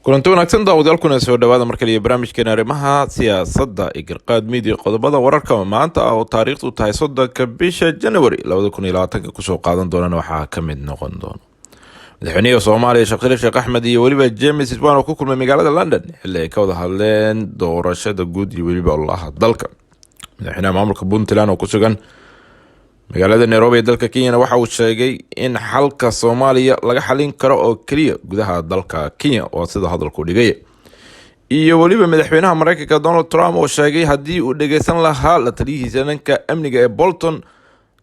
Kulanti wanaagsan, daawadayaal, kuna soo dhawaada mar kaliya barnaamijkeena arrimaha siyaasadda ee Garqaad Media. Qodobada wararka maanta ah oo taariikhdu tahay 30-ka bisha January 2020-ka kusoo qaadan doonana waxaa ka mid noqon doona madaxweynihii Soomaaliya Sheekh Shariif Sheekh Axmed iyo weliba James Swan oo ku kulmay magaalada London, xilli ay ka wada hadleen doorashada guud iyo weliba ololaha dalka. Madaxweynaha maamulka Puntland oo ku sugan magaalada Nairobi ee dalka Kenyana waxa uu sheegay in xalka Soomaaliya laga xalin karo oo keliya gudaha dalka Kenya, oo sida hadalku dhigay. Iyo weliba madaxweynaha Mareykanka Donald Trump oo sheegay haddii uu dhegeysan lahaa la taliyihiisa dhanka amniga ee Bolton,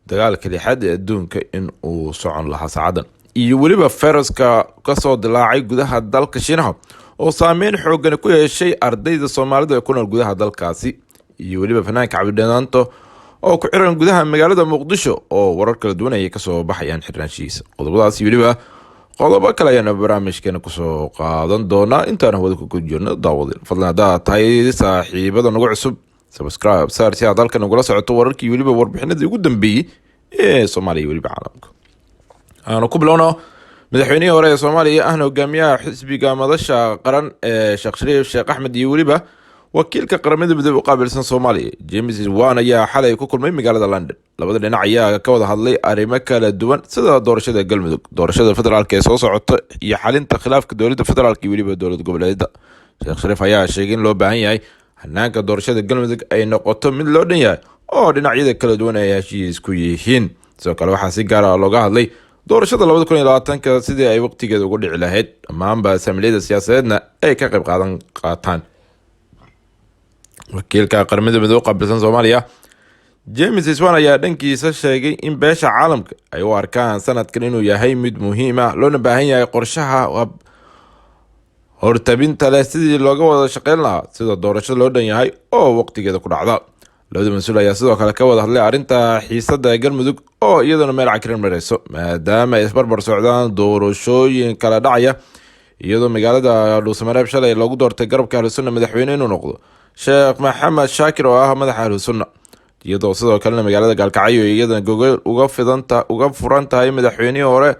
dagaalka lixaad ee adduunka in uu socon lahaa saacadan. Iyo weliba fayraska kasoo dilaacay gudaha dalka Shiinaha oo saameyn xoogan ku yeeshay ardayda Soomaalida ee ku nool gudaha dalkaasi. Iyo weliba fanaanka Cabdidhanaanto oo ku xiran gudaha magaalada Muqdisho oo warar kala duwan ayay kasoo baxayaan xirnaanshihiisa. Qodobadaas iyo weliba qodobo kale ayaana barnaamijkeena kusoo qaadan doonaa intaan hawada ku jirno. Daawadin, fadlan haddaad tahay saaxiibada nagu cusub, subscribe saar si aad halkan nagula socoto wararkii weliba warbixinadii ugu dambeeyey ee Soomaaliya iyo weliba caalamka. Aanu ku bilowno. Madaxweynihii hore ee Soomaaliya ahna hogaamiyaha xisbiga Madasha Qaran ee Sheekh Shariif Sheekh Axmed iyo weliba wakiilka Qaramada Midoobe u qaabilsan Soomaaliya James Swan ayaa xalay ku kulmay magaalada London. Labada dhinac ayaa ka wada hadlay arrimo kala duwan, sida doorashada Galmudug, doorashada federaalka ee soo socota iyo xalinta khilaafka dowladda federaalka iyo weliba dowlad goboleedyada. Sheekh Shariif ayaa sheegay in loo baahan yahay hanaanka doorashada Galmudug ay noqoto mid loo dhan yahay oo dhinacyada kala duwan ay heshiis ku yihiin. Sidoo kale waxaa si gaar ah looga hadlay doorashada 2020-ka, sidii ay waqtigeeda ugu dhici lahayd, dhammaanba saamiliyada siyaasadeedna ay ka qayb qaataan. Wakiilka Qaramada Midoobe qaabilsan Soomaaliya James Swan ayaa dhankiisa sheegay in beesha caalamka ay u arkaan sanadkan inuu yahay mid muhiim ah, loona baahan yahay qorshaha hortabinta leh sidii looga wada shaqeyn lahaa sida doorasho loo dhan yahay oo waqtigeeda ku dhacda. Labada mas-uul ayaa sidoo kale ka wada hadlay arrinta xiisada Galmudug oo iyaduna meel cakiran mareyso, maadaama ay isbarbar socdaan doorashooyin kala dhacaya, iyadoo magaalada Dhuusamareeb shalay loogu doortay garabka Ahlu Sunna madaxweyne inuu noqdo Sheekh Maxamed Shaakir oo ah madaxa Ahlu Sunna, iyadoo sidoo kalena magaalada Gaalkacyo iyadana gogol uga fidanta uga furan tahay madaxweynihii hore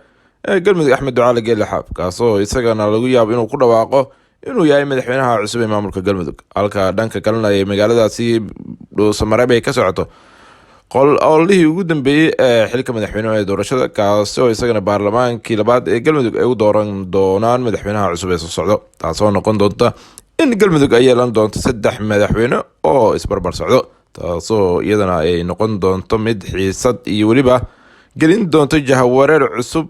ee Galmudug Axmed Ducaale Geelle Xaaf, kaasoo isagana lagu yaabo inuu ku dhawaaqo inuu yahay madaxweynaha cusub ee maamulka Galmudug, halka dhanka kalena ay magaaladaasi Dhuusamareeb ay ka socoto ololihii ugu dambeeyey ee xilka madaxweyneha ee doorashada, kaasi oo isagana baarlamaankii labaad ee Galmudug ay u dooran doonaan madaxweynaha cusub ee soo socdo, taasoo noqon doonta in Galmudug ay yeelan doonto saddex madaxweyne oo isbarbar socdo, taasoo iyadana ay noqon doonto mid xiisad iyo weliba gelin doonto jahawareer cusub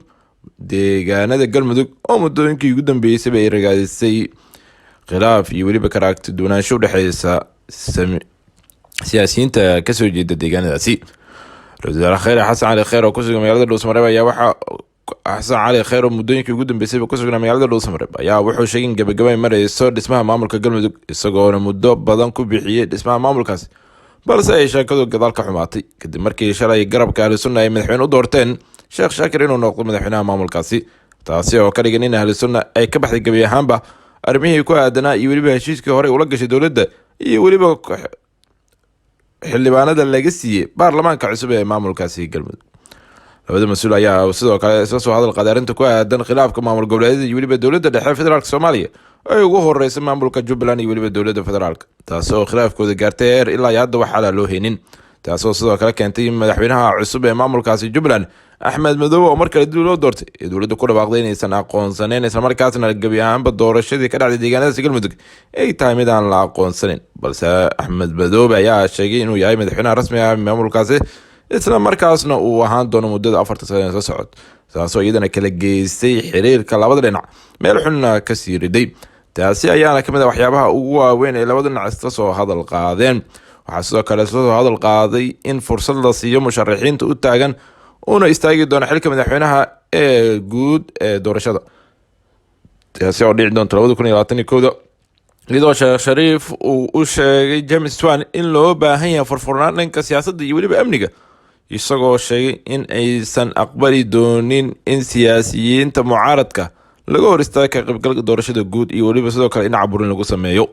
deegaanada Galmudug oo muddooyinkii ugu dambeysayba ay ragaadisay khilaaf iyo weliba karaagti duwanaansho udhexeysa siyaasiyiinta kasoo jeeda deegaanadaasi. Ra-isul wasaare Kheyre Xasan Cali Kheyr oo kusugan magaalada Dhuusamareeb ayaa waxaa Xasan Cali Kheyr oo muddooyinkii ugu dambeysayba kusugnaa magaalada Dhuusamareeb ayaa wuxuu sheegay in gabagaba ay mareyso dhismaha maamulka Galmudug, isagoona muddo badan ku bixiyey dhismaha maamulkaasi, balse ay sheekadu gadaal ka xumaatay kadib markii shalay garabka Ahlu Sunna ay madaxweyne u doorteen Sheekh Shaakir inuu noqdo madaxweynaha maamulkaasi, taasi oo ka dhigan in Ahlu Sunna ay ka baxday gebi ahaanba arrimihii ku aadanaa iyo weliba heshiiskii horey ula gashay dowladda iyo weliba xildhibaanada laga siiyey baarlamaanka cusub ee maamulkaasi Galmudug. Labada mas-uul ayaa sidoo kale isla soo hadal qaaday arrinta ku aadan khilaafka maamul goboleedyada iyo weliba dowladda dhexe federaalka Soomaaliya, ay ugu horeysa maamulka Jubbaland iyo weliba dowladda federaalka, taasi oo khilaafkooda gaartay heer ilaa iyo hadda waxaala loo heynin, taasoo sidoo kale keentay in madaxweynaha cusub ee maamulkaasi Jubbaland Axmed Madoobe oo mar kale dib loo doortay ee dowladda ku dhawaaqday inaysan aqoonsaneyn, islamarkaasna gebi ahaanba doorashadii ka dhacday deegaanadaasi Galmudug ay tahay mid aan la aqoonsanin. Balse Axmed Madoobe ayaa sheegay inuu yahay madaxweynaha rasmiga ah maamulkaasi, isla markaasna uu ahaan doono muddada 4-ta sane soo socod, taasoo iyadana kala geystay xiriirka labada dhinac, meel xunna kasii riday. Taasi ayaana kamid ah waxyaabaha ugu waaweyn ee labada dhinac isla soo hadal qaadeen. Waxaa sidoo kale isla soo hadal qaaday in fursad la siiyo musharaxiinta u taagan una istaagi doona xilka madaxweynaha ee guud ee doorashada, taasi oo dhici doonta 2021-da, iyadoo Sheekh Shariif uu u sheegay James Swan in loo baahan yahay furfurnaan dhanka siyaasadda iyo weliba amniga, isagoo sheegay in aysan aqbali doonin in siyaasiyiinta mucaaradka laga hor istaaga ka qaybgalka doorashada guud iyo weliba sidoo kale in caburin lagu sameeyo.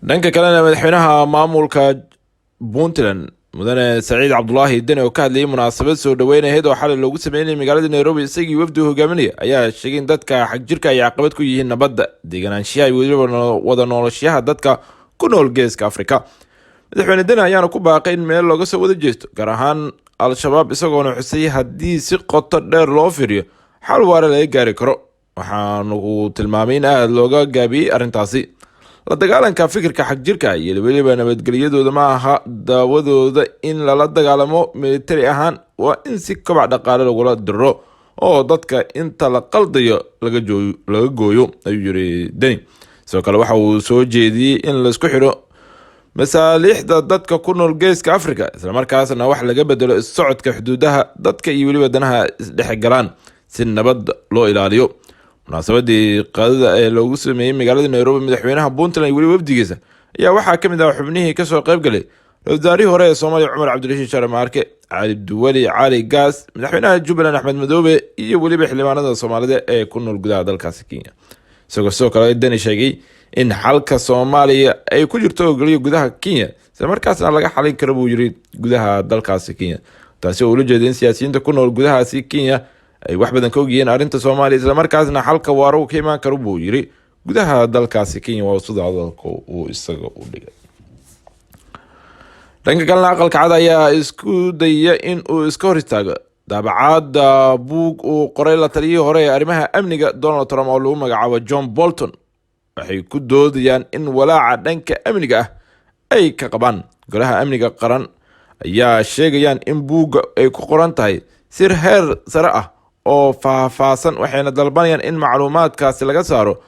Dhanka kalena, madaxweynaha maamulka Puntland Mudane Saciid Cabdulaahi Deni oo ka hadlayay munaasabad soo dhaweynaheed oo xalay loogu sameynayay magaalada Nairobi isagii wafdi hogaaminaya ayaa sheegay in dadka xagjirka ay caqabad ku yihiin nabadda, deganaanshiyaha iyo weliba wada noolashiyaha dadka ku nool Geeska Afrika. Madaxweyne Deni ayaana ku baaqay in meel looga soo wada jeesto, gaar ahaan Al-Shabaab, isagoona xusay haddii si qoto dheer loo fiiriyo xal waara laga gaari karo. Waxaana uu tilmaamay in aada looga gaabiyey arrintaasi. La dagaalanka fikirka xagjirka iyo weliba nabadgelyadooda ma aha daawadooda in lala dagaalamo militari ahaan, waa in si kobac dhaqaale lagula diro oo dadka inta la qaldayo laga gooyo, ayuu yiri Deni. Sidoo kale waxa uu soo jeediyey in laisku xidho masaaliixda dadka ku nool Geeska Africa, islamarkaasna wax laga bedelo issocodka xuduudaha dadka iyo weliba danaha isdhexgalaan si nabad loo ilaaliyo. Munaasabadii qaadada ee loogu sameeyey magaalada Nairobi madaxweynaha Puntland iyo weliba wafdigiisa ayaa waxaa ka mid ah xubnihii kasoo qayb galay ra-iisul wasaarihii hore ee Soomaaliya Cumar Cabdirashiid Sharmaarke, Cabdiweli Cali Gaas, madaxweynaha Jubbaland Axmed Madoobe iyo weliba xildhibaanada Soomaalida ee ku nool gudaha dalkaasi Kenya. Isagoo sidoo kale Deni sheegay in xalka Soomaaliya ay ku jirto ogoliyo gudaha Kenya, isla markaasna laga xalin karo, buu yiri, gudaha dalkaasi Kenya, taasi oo ula jeeda in siyaasiyiinta ku nool gudahaasi Kenya ay wax badan ka ogyihiin arrinta Soomaaliya, islamarkaasna xalka waara uu ka imaan karo, buu yiri, gudaha dalkaasi Kenya. Waa sida hadalka uu isaga u dhigay. Dhanka kalena, Aqalka Cad ayaa isku dayaya in uu iska hor istaago daabacaadda buug uu qoray la taliyihii hore ee arrimaha amniga Donald Trump oo lagu magacaabo John Bolton. Waxay ku doodayaan in walaaca dhanka amniga ah ay ka qabaan Golaha Amniga Qaran ayaa sheegayaan in buugga ay ku qoran tahay sir heer sare ah oo faahfaahsan, waxayna dalbanayaan in macluumaadkaasi laga saaro,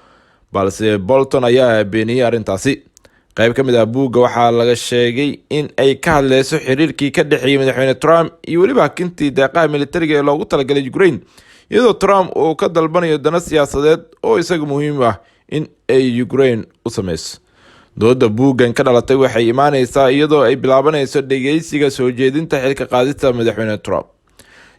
balse Bolton ayaa beeniyey arrintaasi. Qayb ka mid ah buugga waxaa laga sheegay in ay ka hadleyso xiriirkii ka dhexeeyey madaxweyne Trump iyo weliba hakintii deeqaha militariga ee loogu talagalay Ukraine, iyadoo Trump uu ka dalbanayo dano siyaasadeed oo isaga muhiim ah in ay Ukraine u sameyso. Dooda buuggan ka dhalatay waxay imaaneysaa iyadoo ay bilaabaneyso dhegeysiga soo jeedinta xilka qaadista madaxweyne Trump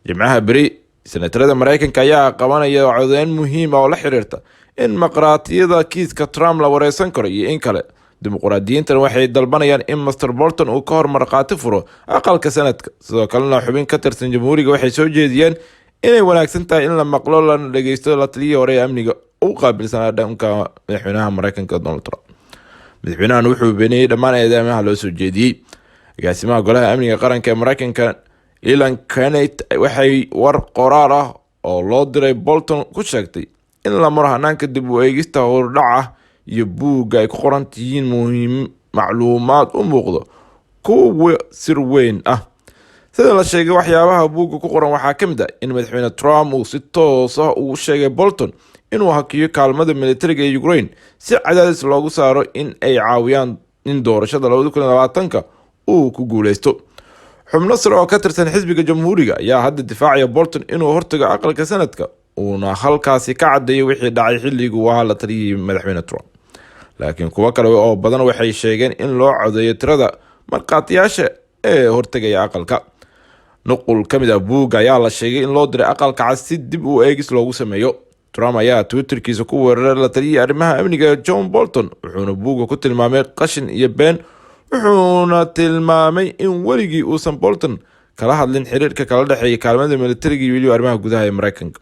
Jimcaha beri. Senatarada Mareykanka ayaa qabanaya codeyn muhiim ah oo la xiriirta in maqraatiyada kiiska Trump la wareysan karo iyo in kale. Dimuqraadiyiintan waxay dalbanayaan in Mister Bolton uu ka hor markhaati furo aqalka Sanadka. Sidoo kalena xubin ka tirsan Jamhuuriga waxay soo jeediyeen inay wanaagsan tahay in la maqlo lana dhegeysto la taliyihii hore ee amniga u qaabilsanaa dhanka madaxweynaha Mareykanka Donald Trump. Madaxweynahan wuxuu beeniyey dhammaan eedeymaha loo soo jeediyey. Agaasimaha Golaha Amniga Qaranka ee Mareykanka Ilan Keneally waxay war qoraal ah oo loo diray Bolton ku sheegtay in la maro hanaanka dib u eegista hordhac ah iyo buugga ay ku qoran yihiin muhiim macluumaad u muuqdo kuwa sir weyn ah. Sida la sheegay, waxyaabaha buugga ku qoran waxaa ka mid ah in madaxweyne Trump uu si toos ah ugu sheegay Bolton inuu hakiyo kaalmada militariga ee Ukraine si cadaadis loogu saaro in ay caawiyaan in doorashada 2020-ka uu ku guuleysto. Xubno sare oo ka tirsan xisbiga Jamhuuriga ayaa hadda difaacaya Bolton inuu hortago aqalka Sanadka, uuna halkaasi ka caddeeyo wixii dhacay xilligii uu ahaa la taliyihii madaxweyne Trump. Laakiin kuwo kale oo badan waxay sheegeen in loo codeeyo tirada markhaatiyaasha ee hortegaya aqalka. Nuqul ka mid ah buugga ayaa la sheegay in loo diray Aqalka Cad si dib u eegis loogu sameeyo. Trump ayaa Twitterkiisa ku weeraray la taliyihii arrimaha amniga John Bolton, wuxuuna buugga ku tilmaamay qashin iyo been, wuxuuna tilmaamay in weligii uusan Bolton kala hadlin xiriirka kala dhexeeya kaalmada militariga iyo weliba arrimaha gudaha ee Mareykanka.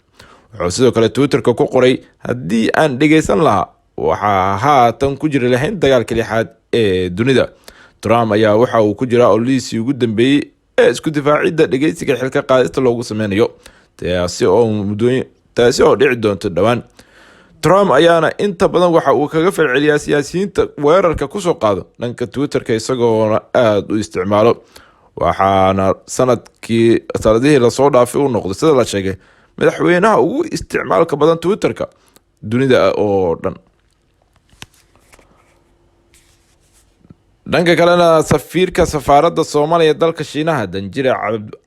Wuxuu sidoo kale Twitterka ku qoray: "Haddii aan dhegeysan lahaa, waxaa haatan ku jiri lahayn dagaalka lixaad ee dunida." Trump ayaa waxa uu ku jiraa ololihiisii ugu dambeeyey ee isku difaacidda dhegeysiga xilka qaadista loogu sameynayo, taasi oo dhici doonto dhowaan. Trump ayaana inta badan waxa uu kaga falceliyaa siyaasiyiinta weerarka kusoo qaado dhanka Twitterka, isagoona aada u isticmaalo, waxaana sanadihii lasoo dhaafay uu noqday, sida la sheegay, madaxweynaha ugu isticmaalka badan Twitterka dunida oo dhan. Dhanka kalena, safiirka safaaradda Soomaaliya dalka Shiinaha, danjire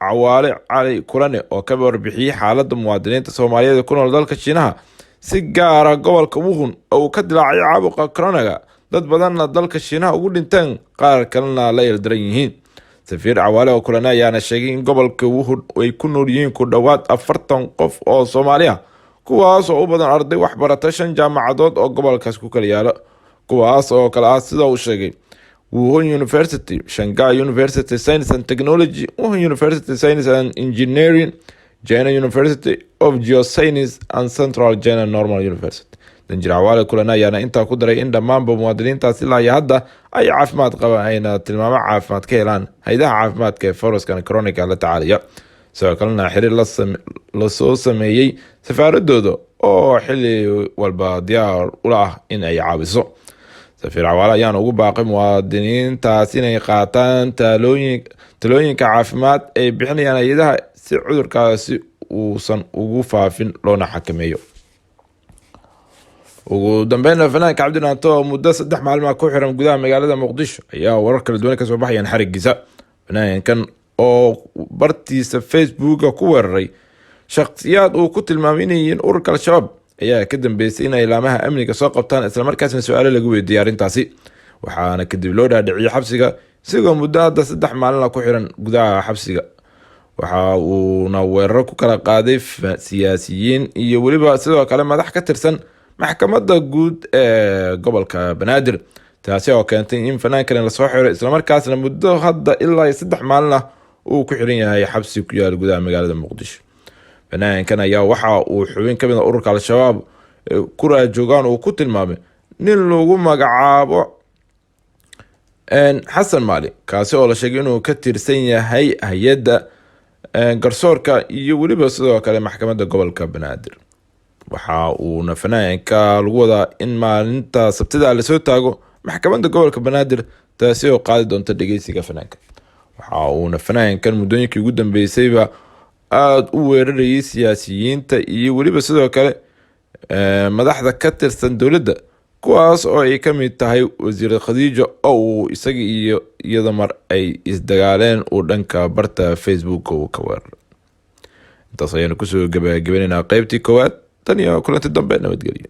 Cawaale Cali Kulane, oo ka warbixiyey xaaladda muwaadiniinta Soomaaliyeed ee ku nool dalka Shiinaha, si gaara gobolka Wuhan oo uu ka dilaacay caabuqa coronaga, dad badanna dalka Shiinaha ugu dhinteen, qaar kalena la ildaran yihiin. Safiir Cawaale oo Kulane ayaana sheegay in gobolka Wuhan ay ku nool yihiin ku dhowaad 40 qof oo Soomaali ah, kuwaas oo u badan arday waxbarata shan jaamacadood oo gobolkaas ku kala yaalo, kuwaas oo kale ah, sida uu sheegay, Wuhan University, Shanghai University Science and Technology, Wuhan University Science and Engineering, China University of Geoscience and Central China Normal University. Danjir Cawaale Kulan ayaana intaa ku daray in dhammaanba muwaadiniintaas ilaa iyo hadda ay caafimaad qabaan, ayna tilmaamo caafimaad ka helaan hay'adaha caafimaadka ee fayraskan corona-ga la tacaalaya, sidoo kalena xiriir lasoo sameeyey safaaradooda oo xili walba diyaar ula ah in ay caawiso. Safiir Cawaale ayaana ugu baaqay muwaadiniintaas inay qaataan talooyinka caafimaad ay bixinayaan hay'adaha si cudurkaasi uusan ugu faafin loona xakameeyo. Ugu dambeynna, fanaanka Cabdi Dhaanto oo muddo 3 maalmood ku xiran gudaha magaalada Muqdisho ayaa warar kala duwan kasoo baxayaan xarigiisa. Fanaankan oo bartiisa Facebooka ku weeraray shakhsiyaad uu ku tilmaamay inay yihiin ururka Al-Shabaab ayaa ka dambeysay inay laamaha amniga soo qabtaan, islamarkaasna su-aalo lagu weydiiyay arrintaasi. Waxaana kadib loo dhaadhiciyay xabsiga, isagoo muddo hadda 3 maalina ku xiran gudaha xabsiga. Waxa uuna weeraro ku kala qaaday siyaasiyiin iyo weliba sidoo kale madax ka tirsan maxkamadda guud ee gobolka Banaadir, taasi oo keentay in fanaankani lasoo xiro, islamarkaasna muddo hadda ilaa iyo 3 maalin ah uu ku xiran yahay xabsi ku yaala gudaha magaalada Muqdisho. Fanaankan ayaa waxa uu xubin kamid a ururka Al-Shabaab ku raajoogaan uu ku tilmaamay nin lagu magacaabo Xasan Maali, kaasi oo la sheegay inuu ka tirsan yahay hay-adda garsoorka iyo weliba sidoo kale maxkamadda gobolka Banaadir. Waxa uuna fanaanka lagu wadaa in maalinta Sabtida lasoo taago maxkamadda gobolka Banaadir, taasi oo qaadi doonta dhegeysiga fanaanka. Waxa uuna fanaankan muddooyinkii ugu dambeysayba aada u weerarayay siyaasiyiinta iyo weliba sidoo kale madaxda ka tirsan dowladda, kuwaas oo ay ka mid tahay Wasiir Khadiijo oo uu isaga iyo iyada mar ay isdagaaleen uu dhanka barta Facebook uu ka weeraray. Intaas ayaanu kusoo gabagabaynaynaa qeybtii koowaad. Tan iyo kulanti dambe, nabadgelyo.